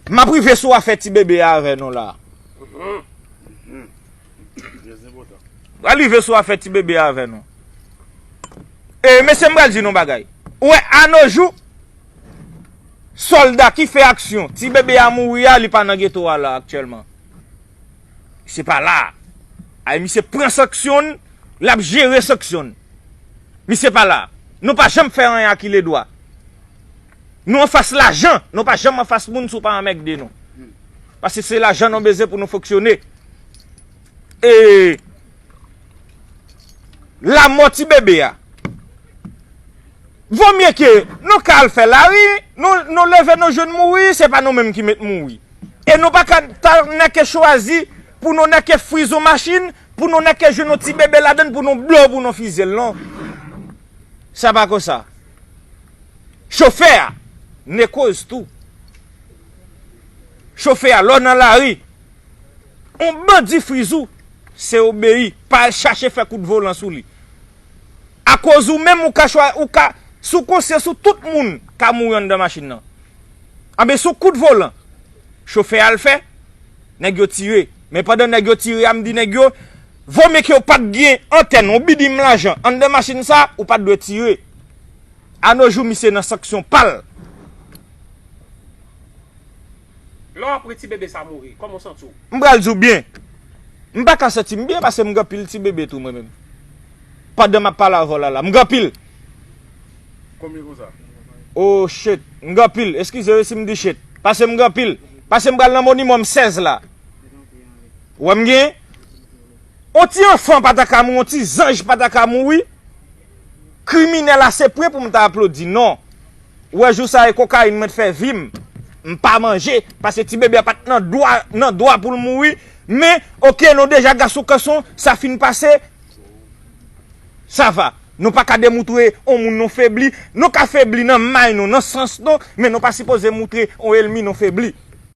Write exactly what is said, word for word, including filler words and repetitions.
M ap rive sou afè ti bebe a avè nou la. M pral rive sou afè ti bebe a avè nou. E, mesye, m pral di nou bagay. Ou wè, anojou, sòlda ki fè aksyon, ti bebe a mouri a, li pa nan geto a la aktyèlman. Misye pa la. Ay, misye pran sanksyon l, l ap jere sanksyon l. Misye pa la. Nou pa janm fè anyen a ki ledwa. Nou anfas lajan, nou pa janm anfas moun si w pa anmègde nou. Paske se lajan nou bezwen pou nou fonksyone. E lanmò ti bebe a. Vomye ke nou ka al fè lari, nou, nou leve nou jwenn mouri, se pa nou menm ki met mouri. E nou pa ka ta nèke chwazi pou nou nèke friz yon machin, pou nou nèke jwenn yon ti bebe ladann, pou nou blow, pou nou fizye l, non. Sa pa konsa. Chofè a, ne koz tou. Chofè a, lè w nan lari, yon bandi friz ou, se obeyi, pa al chache fè kout volan sou li. Akoz ou menm, ou ka chwa, ou ka, sou konsyans ou, tout moun ka mouri anndan machin nan. Anben, sou kout volan, chofè a l fè, nèg yo tire. Men pandan nèg yo tire a, m di nèg yo, vomye ke w pa t gen antèn, yon bidim lajan, anndan machin sa, ou pa t dwe tire. Anojou, misye nan sanksyon pa l. Lè w apre ti bebe sa mouri, kòman w santi w? M pral di w byen. M pa ka santi m byen paske m gen anpil ti bebe tou mwen menm. Pandan m ap pale avè w la la, m gen anpil. Konbyen konsa? Oh shit, m gen anpil. Eskize wi si m di shit. Paske m gen anpil. Paske m pral nan minimòm sèz la. Ou wè m gen? On ti anfan pa ta ka mouri, on ti zanj pa ta ka mouri. Kriminèl ase pre pou m ta aplodi, non. Ou wè jou sa e kokayin mwen t fè vi m. M pa manje, paske ti bebe a pa t nan dwa, nan dwa pou l mouri. Men, oke, nou deja gasoukanson, sa fin pase. Sa va. Nou pa ka demoutre on moun nou febli. Nou ka febli nan may nou, nan sans nou, men nou pa sipoze moutre on elmi nou febli.